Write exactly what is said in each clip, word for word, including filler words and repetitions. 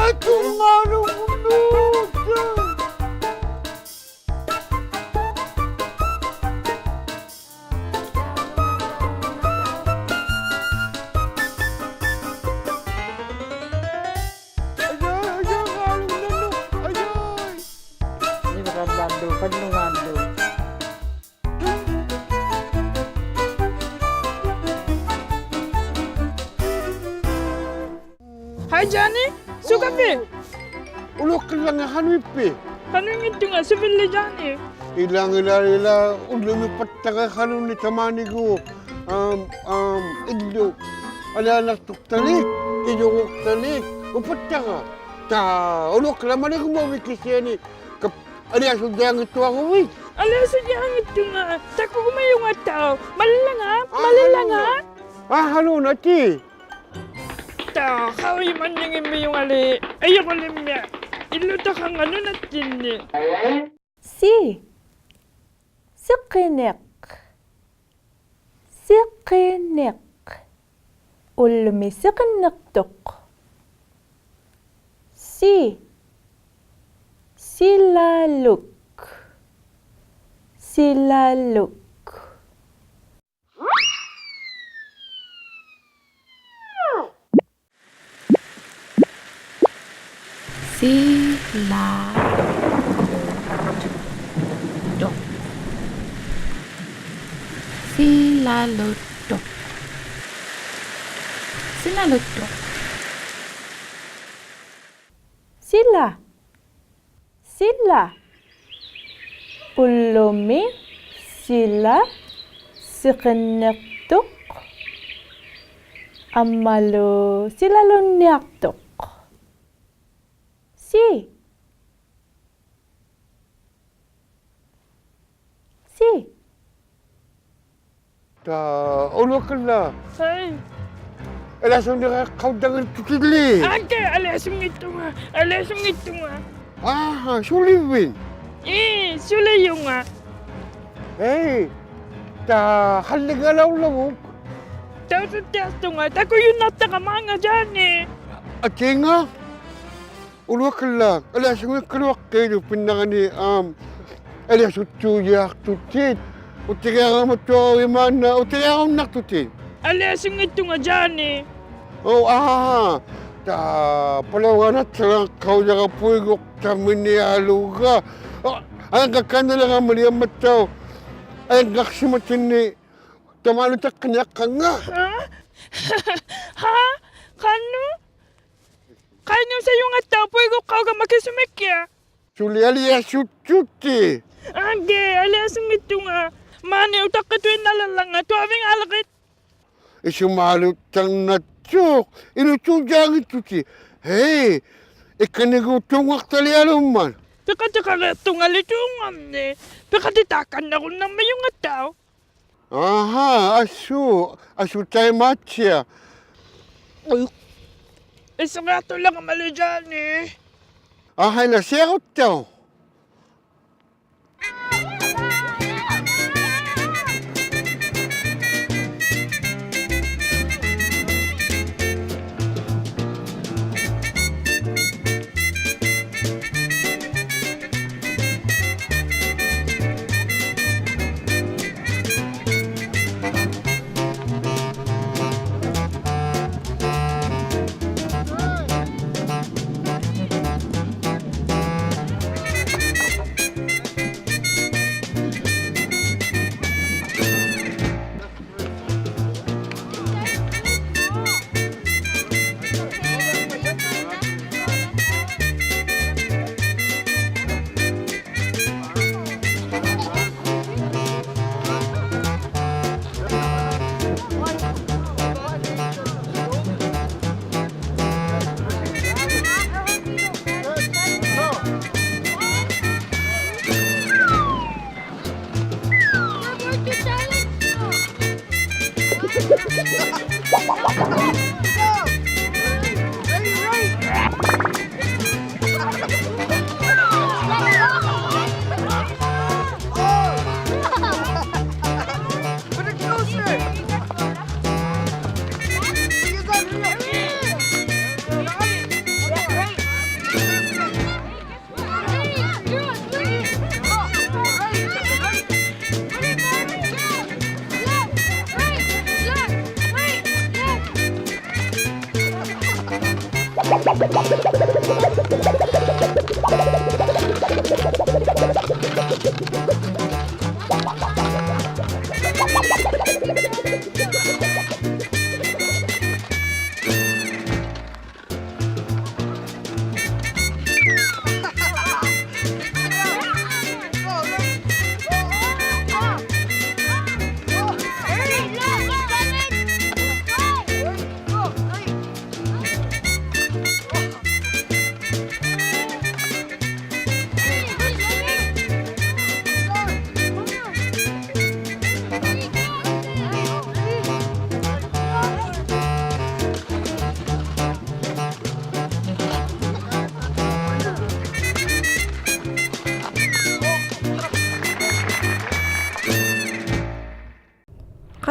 Hi, Johnny. ᓱᒃᑲᕕᑦ? ᐅᓗᒃᑲᓪᓚᖓ, ᖃᓄᐃᑉᐱᑦ? ᖃᓄᐃᙱᑦᑐᖓ, ᓱᕝᕕᓪᓕ Johnny. ᐃᓛᖏᓚ, ᐃᓛ, ᐅᓪᓗᒥ ᐸᑦᑕᒐ ᖃᓄᓂ ᑕᒫᓂᒍ, ᐊᒻ, ᐊᒻ, ᐃᓪᓗ. ᐊᓕᐊᓇᖅᑐᖅᑕᓕᒃ, ᐃᓗᒍᖅᑕᓕᒃ, ᐅᐸᑦᑕᒐ. ᑕ, ᐅᓗᒃᑲᓪᓚᒪᓂᒍᒪᕕᑦ ᑭᓯᐊᓂ, ᑲᑉ, ᐊᓕᐊᓱᔾᔮᙱᑦᑐᐊᕈᕕᑦ? ᐊᓕᐊᓱᔾᔮᙱᑦᑐᖓ, ᑕᑯᒍᒪᔪᖓᑦᑕᐅᖅ, ᒪᓪᓚᖓ, ᒪᓪᓚᖓ. ᐊᕼᐊᓗᓇ, ᐊᑏ. ᑕ, ᖃᐅᔨᒪᓐᓂᙱᒻᒥᔪᖓᓕ, ᐊᔪᕈᓕᒻᒥ, ᐃᓪᓗᑕᖃᕐᖓᑦ ᓄᓇᑦᑎᓐᓂ. ᓯ. ᓯᕿᓂᖅ. ᓯᕿᓂᖅ. ᐅᓪᓗᒥ ᓯᕿᓂᖅᑐᖅ. ᓯ. ᓯᓚᓗᒃ. ᓯᓚᓗᒃ. ᓯᓚᓗᑦᑐᖅ. ᓯᓚᓗᑦᑐᖅ. ᓯᓚᓗᑦᑐᖅ. ᓯᓚ. ᓯᓚ. ᐅᓪᓗᒥ ᓯᓚ, ᓯᕿᓂᖅᑐᖅ, ᐊᒻᒪᓗ ᓯᓚᓗᓐᓂᐊᖅᑐᖅ. ᓯ. ᓯ. ᑕ, ᐅᓗᒃᑲᓪᓚᒃ. ᕼᐊᐃ. ᐊᓕᐊᓱᓐᓂᖃᐅᑦᑕᖅᑐᑎᓪᓕ. ᐋᒃᑲ, ᐊᓕᐊᓱᙱᑦᑐᖓ, ᐊᓕᐊᓱᙱᑦᑐᖓ. ᐊᕼᐊ, ᓱᓕᕕᑦ? ᐄ, ᓱᓕᔪᖓ. ᕼᐊᐃ, ᑕ, ᖃᓪᓕᖓᓚᐅᓪᓚᕗᒃ. ᑕᐅᑐᑦᑎᐊᖅᑐᖓ, ᑕᑯᔪᓐᓇᖅᑕᕋ ᒫᖓ ᔮᓂ. ᐊᑏᖓ? ᐅᓗᒃᑲᓪᓚᒃ, ᐊᓕᐊᓱᙱᒃᑲᓗᐊᖅᑭᓗ ᐱᓐᓇᕋᓂ, ᐊᒻ, ᐊᓕᐊᓱᑦᑐᔮᖅᑐᑎᑦ, ᐅᑎᕆᐊᕋᒪᑐᐊᕈᕕᑦ ᒫᓐᓇ, ᐅᑎᕆᐊᕈᓐᓇᖅᑐᑎᑦ. ᐊᓕᐊᓱᙱᑦᑐᖓ ᔮᓂ. ᐆ, ᐊᕼᐊ, ᑕ, ᐸᓚᐅᒑᓈᑦᑕᓚᖅᑲᐅᔭᕋ ᐳᐃᒍᖅᑕᒥᓂᐊᓗᒐ. ᐆ, ᐊᖓᒃᑲ ᑲᓐᓂᓚᖓᒪᓕ ᐊᒻᒪᑦᑕᐅᖅ, ᐊᖓᖅᓯᒪᑎᓐᓂ, ᑕᒫᓗ ᑕᒃᑲᓐᓂᐊᖅᑲᖓ. ᕼᐊ? ᕼᐊ? ᖃᓄᖅ? ᖃᓄᖅ ᓴᔪᖓᑦᑕᐅᖅ ᐳᐃᒍᖅᑲᐅᒐᒪ ᑭᓱᒥᒃᑭᐊᖅ? ᓱᓕ ᐊᓕᐊᓱᑦᑐᑎᑦ. ᐋᒃᑲ, ᐊᓕᐊᓱᙱᑦᑐᖓ. ᒫᓂ ᐅᑕᖅᑭᑐᐃᓐᓇᓚᓚᖓ, ᑐᐊᕕᖓᓚᕆᑦ. ᐃᓱᒫᓗᑦᑕᕐᓇᑦᑐᖅ, ᐃᓗᑦᑐᔮᙱᑦᑐᑎᑦ. ᕼᐊᐃ, ᐃᑲᓂᒎᖅ ᑑᕐᖓᖅᑕᓕᐊᓘᒻᒪᑦ. ᐱᖃᑎᖃᕆᐊᖅᑐᖓᓕ ᑑᕐᖓᓐᓂᒃ. ᐱᖃᑎᑖᒃᑲᓐᓂᕈᓐᓇᕐᒥᔪᖓᑦᑕᐅᖅ. ᐊᕼᐊ, ᐊᓱ, ᐊᓱ ᑕᐃᒫᑦᓯᐊᖅ. ᐃᓱᕆᐊᖅᑐᓚᖓᒪᓕ ᔮᓂ. ᐊᕼᐊ, ᐃᓛ ᓯᐊᕈᑦᑕᐅᖅ.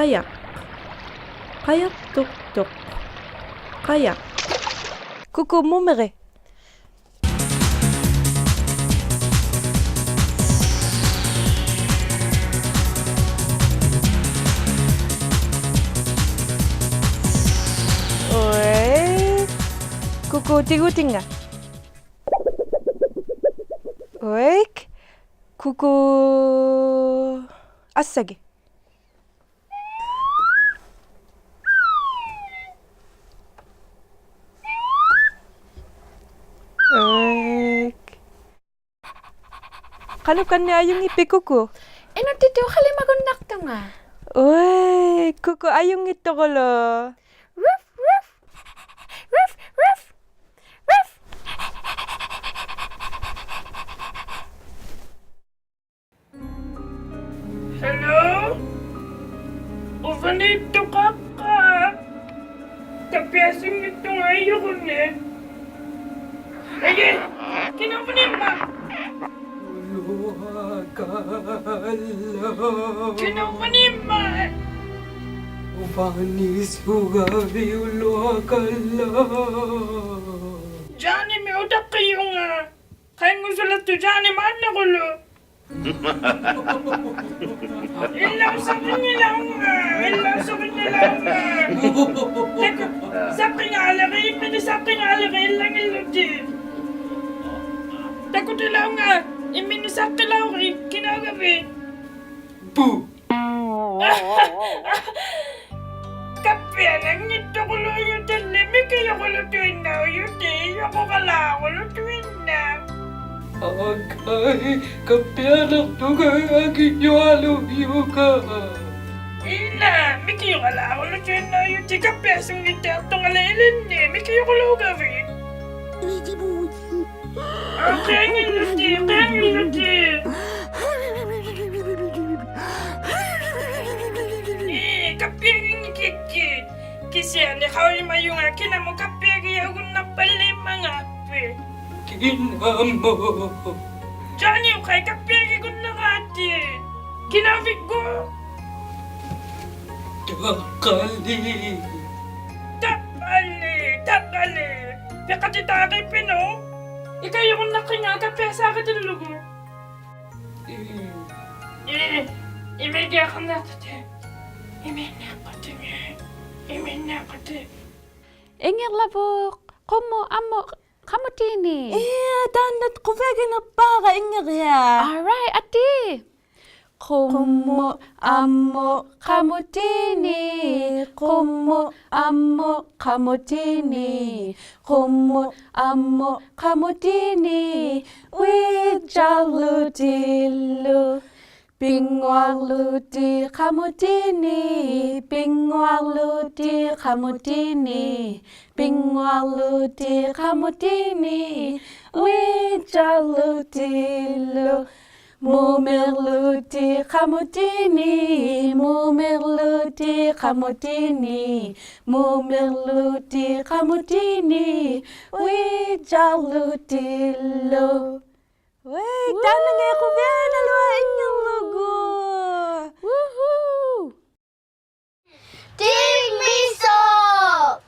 ᖃᔭᖅ. ᖃᔭᖅᑐᖅᑐᖅ. ᖃᔭᖅ. ᑯᑯ ᒧᒥᕆᑦ. ᐅᐊᐃ. ᑯᑯ ᑎᒍᑎᖓ. ᐅᐊᐃᒃ. ᑯᑯ ᐊᓴᒋᑦ. ᐅᐊᐃᒃ. ᖃᓄᖅ ᑲᓐᓂᖅ ᐊᔪᙱᑉᐱᑦ ᑯᑯ? ᐃᓄᒃᑎᑐᑦ ᐅᖃᓕᒪᒍᓐᓇᖅᑐᖓ. ᐅᐊᐃ, ᑯᑯ ᐊᔪᙱᑦᑐᑯᓗᒃ. Ruff, ruff. Ruff, ruff. Ruff. Hello? ᐅᕙᓃᑦᑐᖃᖅᑲ? ᑲᑉᐱᐊᓱᙱᑦᑐᖓ ᐊᔪᕈᓂ. ᐊᐃ, ᑭᓇᐅᕙᓃᒻᒪᑦ? ᐅᓗᐊᑲᓪᓚᒃ. ᑭᓇᐅᕙᓃᒻᒪᑦ? ᐅᕙᓃᑦ ᓱᒐᕕᑦ ᐅᓗᐊᑲᓪᓚᒃ. ᔮᓂᒥᒃ ᐅᑕᖅᑭᔪᖓ. ᖃᐃᙳᓱᓚᑦᑐᖅ ᔮᓂ ᒫᓐᓇᑯᓗᒃ. ᐃᓚᐅᓴᕆᙱᓚᐅᖓ, ᐃᓚᐅᓴᕆᙱᓚᐅᖓ. ᑕᑯ, ᓴᖅᑭᖓᓕᕆᑦ, ᐃᒻᒥᓂᒃ ᓴᖅᑭᖓᓕᕆᑦ, ᐃᓚᖏᓪᓗᑎᑦ. ᑕᑯᑎᓚᐅᖓ, ᐃᒻᒥᓂᒃ ᓴᖅᑭᓚᐅᕆᑦ, ᑭᓇᐅᒐᕕᑦ? ᐳ. ᑲᑉᐱᐊᓇᙱᑦᑐᑯᓗᒃ ᔪᑎᓕ, ᒥᑭᔪᑯᓗᑐᐃᓐᓇᐅᔪᑎᑦ, ᐃᔪᖁᒐᓛᑯᓗᑐᐃᓐᓇᖅ. ᐊᑲᐃ, ᑲᑉᐱᐊᓇᖅᑐᖓ ᐊᖏᔪᐊᓗᒃ ᔪᒐ. ᐃᓛ, ᒥᑭᔪᒐᓛᑯᓗᑐᐃᓐᓇᐅᔪᑎᑦ, ᑲᑉᐱᐊᓱᙱᑦᑎᐊᖅᑐᖓᓕ ᐃᓕᓐᓂ, ᒥᑭᔪᑯᓗᒐᕕᑦ? ᖁᔭᙱᓪᓗᑎᑦ, ᖁᔭᙱᓪᓗᑎᑦ. ᐄ, ᑲᑉᐱᐊᒋᙱᑭᒃᑭᑦ. ᑭᓯᐊᓂ ᖃᐅᔨᒪᔪᖓ ᑭᓇᒧᑦ ᑲᑉᐱᐊᒋᔭᐅᒍᓐᓇᖅᐸᓪᓕᖕᒪᖔᖅᐱᑦ. ᑭᓇᒧᑦ? ᔮᓂᐅᑉ ᖃᐃ ᑲᑉᐱᐊᒋᒍᓐᓇᕌᑎᑦ. ᑭᓇᐅᕕᒡᒎᖅ? ᑕᕝᕙᓕ. ᑕᕝᕙᓕ, ᑕᕝᕙᓕ. ᐱᖃᑎᑖᕆᐱᓄᖅ? ᐃᑲᔪᕈᓐᓇᖅᑭᙵ ᑲᑉᐱᐊᓵᕆᑎᓪᓗᒍ. ᐄ, ᐃᒥᖅ ᖃᓐᓇᖅᑐᑎᑦ. ᐃᒥᓐᓇᖅᑯᑎᑦ. ᐃᒥᓐᓇᖅᑯᑎᑦ. ᐃᙱᕐᓚᕗᖅ, ᖁᒻᒧᑦ ᐊᒻᒧᑦ ᖃᒧᑏᓂᒃ. ᐄ, ᑖᓐᓇ ᖁᕕᐊᒋᓐᓇᖅᐹᕋ ᐃᙱᕆᐊᖅ. All right, ᐊᑏ. ᖁᒻᒧᑦ ᐊᒻᒧᑦ ᖃᒧᑏᓂᒃ, ᖁᒻᒧᑦ ᐊᒻᒧᑦ ᖃᒧᑏᓂᒃ, ᖁᒻᒧᑦ ᐊᒻᒧᑦ ᖃᒧᑏᓂᒃ, ᐅᐃᔾᔭᕐᓗᑎᓪᓗ. ᐱᙳᐊᕐᓗᑎᑦ ᖃᒧᑏᓂᒃ, ᐱᙳᐊᕐᓗᑎᑦ ᖃᒧᑏᓂᒃ, ᐱᙳᐊᕐᓗᑎᑦ ᖃᒧᑏᓂᒃ, ᐅᐃᔾᔭᕐᓗᑎᓪᓗ. ᒧᒥᕐᓗᑎᑦ ᖃᒧᑏᓂᒃ, ᒧᒥᕐᓗᑎᑦ ᖃᒧᑏᓂᒃ, ᒧᒥᕐᓗᑎᑦ ᖃᒧᑏᓂᒃ, ᐅᐃᔾᔭᕐᓗᑎᓪᓗ. ᐅᐊᐃ, ᑖᓐᓇ ᖁᕕᐊᓇᓗᐊᖅ ᐃᙱᕐᓗᒍ. Woohoo! ᑎᖕᒥᓱᑦ!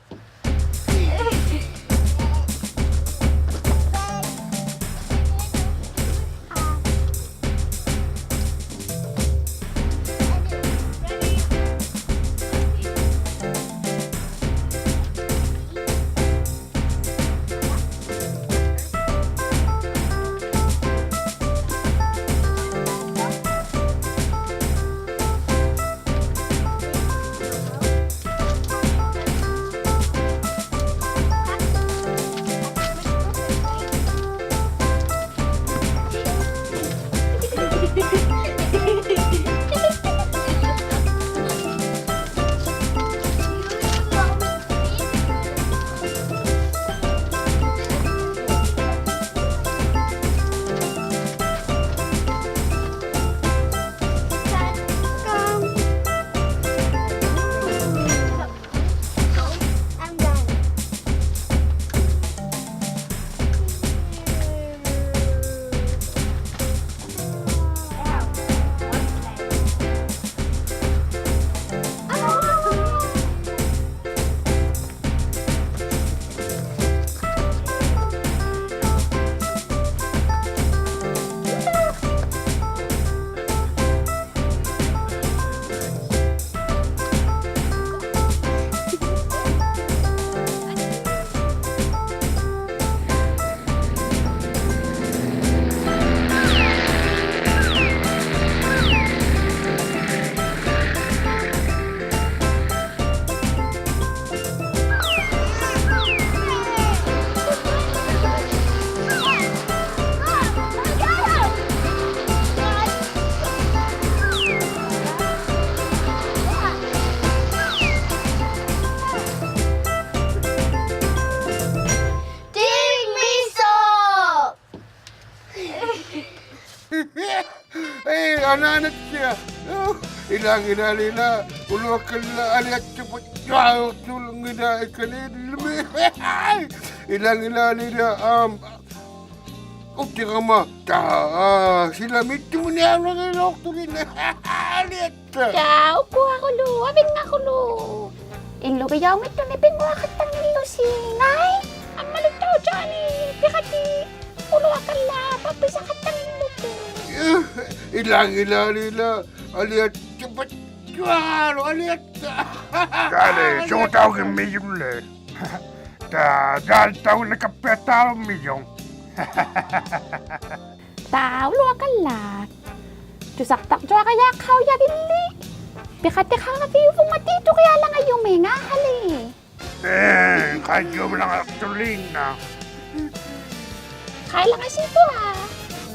ᓈᓇᑦᓯᐊᖅ. ᐃᓛᖏᓛᓕᓛ, ᐅᓗᐊᑲᓪᓚᒃ ᐊᓕᐊᑦᓯᖅᐸᑦ ᔪᐊᖅᑐᓗᖏᓛ ᐃᑲᓕᓪᓗᒥ. ᐃᓛᖏᓛᓕᓛ, ᐊᒻ, ᐅᑎᕋᒪ, ᑕ, ᓯᓚᒥᑦᑐᒥᓂᐊᓗᓕᓗᖅᑐᓕᓐᓇ ᐊᓕᐊᑦ ᑕ, ᐅᑯᐊᑯᓗᒃ, ᐊᕕᙵᑯᓗᒃ. ᐃᓪᓗᕕᔭᐅᙱᑦᑐᓂ ᐱᙳᐊᖃᑦᑕᙱᓪᓗᓯ ᖓᐃ. ᐊᒻᒪᓗᑦᑕᐅᖅ ᔮᓂ, ᐱᖃᑎ, ᐅᓗᐊᑲᓪᓚᒃ ᐸᐱᓴᖃᑦᑕᙱᓪᓗᒍ. ᐃᓛᖏᓛᓕᓛ, ᐊᓕᐊᑦᓯᖅᐸᑦ ᔪᐊᓗᒃ, ᐊᓕᐊᑦᑕ. ᔮᓂ, ᓲᑕᐅᒋᒻᒥᔪᓪᓕ. ᑕ, ᔮᓂ ᑕᐅᓇᑲᑉᐱᐊᑦᑕᓗᒻᒥᔪᖅ. ᑕ, ᐅᓗᐊᑲᓪᓚᒃ. ᑐᓴᖅᑕᕐᔪᐊᕋᔭᖅᑲᐅᔭᕆᓪᓕ. ᐱᖃᑎᖃᕋᕕᐅᕗᖓ ᑏᑐᕆᐊᓚᖓᔪᒥᖓ ᖃᓕ. ᐄ, ᖃᔪᒥᓚᖓᖅᑐᓕᓐᓇ. ᖃᐃᓚᖓᓯᐳᐊ.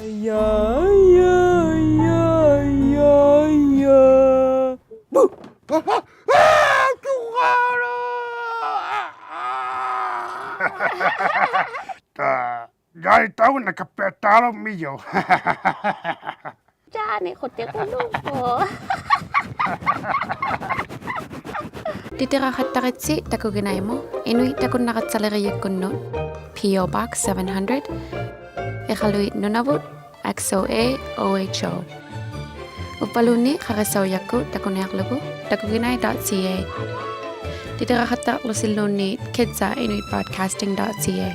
ᐊᔭ, ᐊᔭ, ᐊᔭ, ᐊᔭ, ᐊᔭ. ᕗ! ᐋ, ᐋ, ᑐᕌᓗ! ᑕ, ᔮᓂ ᑕᐅᓇᑲᑉᐱᐊᑦᑕᓗᒻᒥᔪᖅ. ᔮᓂ ᖁᑎᖁᓗᒍ. ᑎᑎᕋᖃᑦᑕᕆᑦᓯ ᑕᑯᒋᓇᐃᒧᑦ, ᐃᓄᐃᑦ ᑕᑯᓐᓇᕋᑦᓴᓕᕆᔨᒃᑯᓐᓄᑦ, P O Box seven hundred, ᐃᖃᓗᐃᑦ ᓄᓇᕗᑦ, X O A O H O. ᐅᕝᕙᓘᓐᓃᑦ ᖃᕆᓴᐅᔭᒃᑯᑦ ᑕᑯᓂᐊᕐᓗᒍ takuginai dot C A. ᑎᑎᕋᖃᑦᑕᕐᓗᓯᓘᓐᓃᑦ kids at inuit broadcasting dot C A.